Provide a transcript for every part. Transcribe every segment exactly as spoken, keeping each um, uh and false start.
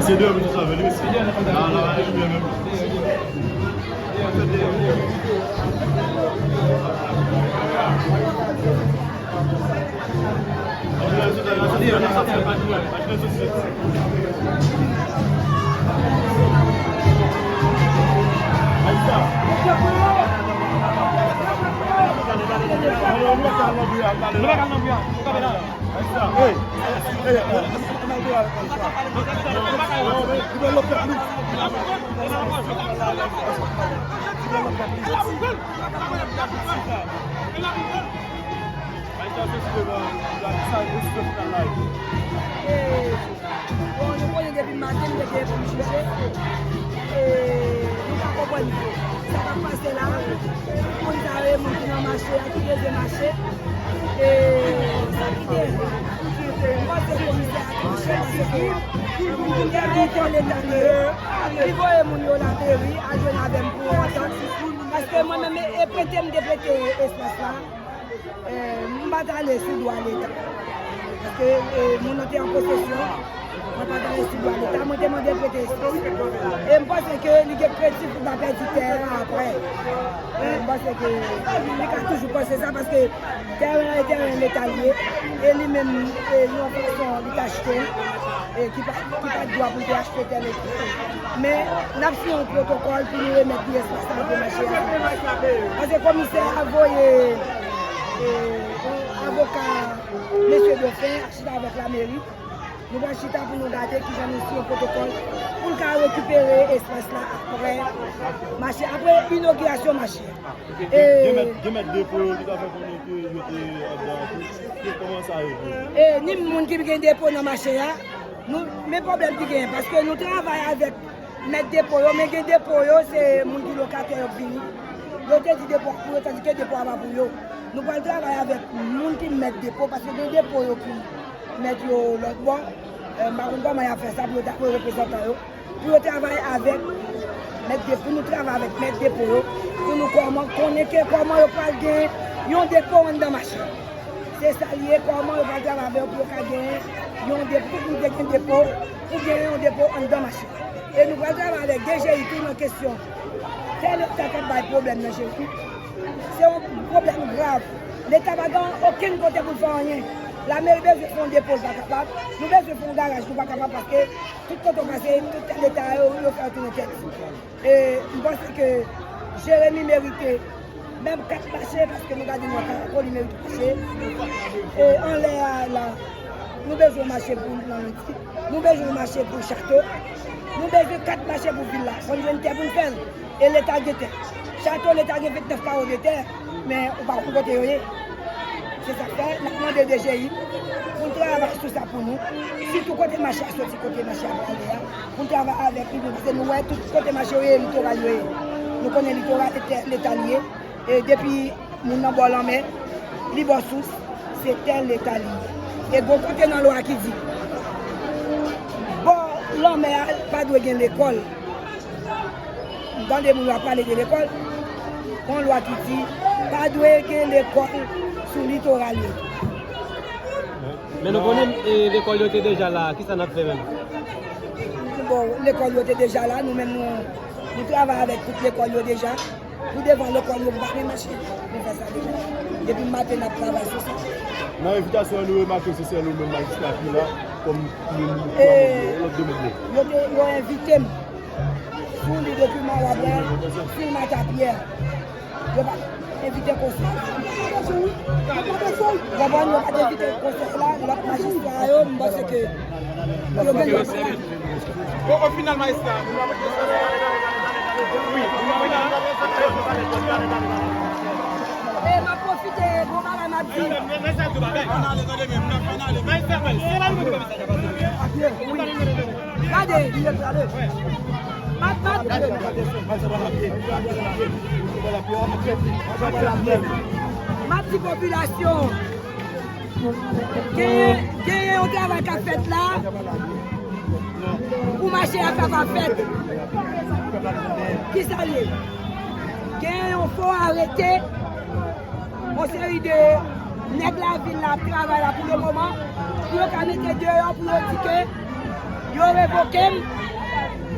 Se de moun ki sove li, wi. La, la, la, li menm. Bon, nou konnen depi maten m te gen pou m jije. E, nou pa konprann sa k ap pase la. Tout moun sa yo, e moun ki nan mache a, ki bezwen mache. E, sa ki gen. M panse komisè a touche, paske li te an leta li ye. Li voye moun yo lameri, al jwenn avè m pou yon antant. Paske mwen menm, e, e prete m te prete espas la. Eh, m pa t ale sou dwa Leta. Paske, eh, moun nan te an posesyon. Mwen pa t ale sou dwa Leta. Mwen te mande prete espas. E m panse ke li gen kredi pou l pa pèdi tè a apre. Eh, m panse ke li ka toujou panse sa paske teren an e teren Leta li ye. E li menm, eh, yon fason li t achte l. E ki pa, ki pa t dwa pou l te achte tè Leta. Men, n ap siyen yon pwotokòl pou nou remèt li espas la pou mache a. Paske komisè a voye, e, yon avoka mesye Dofen, a chita avèk lameri. Nou pral chita pou nou gade kijan nou siyen pwotokòl pou l ka rekipere espas la apre mache, apre inogirasyon mache a. Gen, gen mèt, gen mèt depo yo ki ta fè konnen ke yo te anndan an tou. Kòman sa ye pou yo? E, ni moun ki gen depo nan mache a, nou, men pwoblèm ki genyen, paske nou travay avèk mèt depo yo, men gen depo yo, se moun ki lokatè yo k vini. Yo te di depo a pou yo, tandike depo a pa pou yo. Nou pral travay avèk moun ki mèt depo, paske gen depo yo ki mèt yo lòt bò. Eh, m pa konn kòman y ap fè sa pou yo ta voye reprezantan yo. Pou yo travay avèk mèt depo, pou nou travay avèk mèt depo yo, pou nou kòman konnen ke kòman yo pral gen yon depo anndan mache. Se sa l ye, kòman yo pral travay avè yo pou yo ka genyen yon depo, pou nou te gen depo, pou genyen yon depo anndan mache. E nou pral travay avèk D G I tou nan kesyon tè Leta k ap bay pwoblèm nan Jeremi. Se yon pwoblèm grav. Leta pa gen okenn kote pou l fè anyen. Lameri bezwen fè yon depo, l pa kapab. Nou bezwen fè yon garaj, nou pa kapab paske tout kote w pase, tout tè Leta yo, yo fè yo tounen tèt. E m panse ke Jeremi merite menm kat mache, paske nou gade nan Karako, li merite mache. E anlè a la, nou bezwen mache pou Lanmenti, nou bezwen mache pou Chato, nou bezwen kat mache pou vil la. Fò n jwenn tè pou n fè l. E Leta gen tè. Chato, Leta gen vennèf kawo de tè, men ou pa konn kote yo ye. Se sa k fè, n ap mande D G I pou l travay sou sa pou nou. Sitou kote mache a soti, kote mache a prale a, pou l travay avèk li, paske nou wè tout kote mache yo ye, litoral yo ye. Nou konnen litoral e tè Leta li ye. E depi moun nan bò lanmè, li bò sous, se tè Leta li ye. E gon kote nan lwa ki di, bò lanmè a pa dwe gen lekòl. M tande moun yo ap pale de lekòl. Gon lwa ki di, pa dwe gen lekòl sou litoral yo. Men nou konnen, e, lekòl yo te deja la, kisa n ap fè menm? Bon, lekòl yo te deja la, nou menm nou, nou travay avèk tout lekòl yo deja. Pou devan lekòl yo, m pa gen machin. Nou fè sa deja. Depi maten n ap travay sou sa. Nan envitasyon an, nou remake se sèl ou menm majistra ki la kòm lòt de mèt dlo. Yo te, yo envite m. Si w li dokiman w ap wè, Filmata Pierre. Yo pa t envite konsèy la. Ou konprann, yo pa t envite konsèy la, lòt majistra yo, m panse ke yo gen dwa. Bon, o final, majistra, nou ap... Wi, wi, wi. E m ap pwofite, bon bagay m ap di. Majistra, se la nou mete mesaj la pase. Wi. Gade, li ye prale. M ap, m ap, m ap di popilasyon, genyen, genyen yon travay k ap fèt la pou mache a kapab fèt. Kisa l ye? Genyen yon fo arete, yon seri de nèg lavil la ap travay la pou le moman, pou yo ka mete deyò, pou yo di ke Yo revoke m.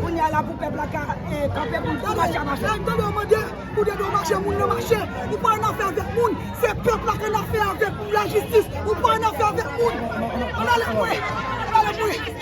Kounye a la pou pèp la ka, eh, kanpe pou n fè mache a mache. Tande, tande, yo mande pou dedomaje moun nan mache. Ou pa ann afè avèk moun. Se pèp la k ann afè avèk lajistis. Ou pa ann afè avèk moun. Ann ale pou mwen. Ann ale pou mwen.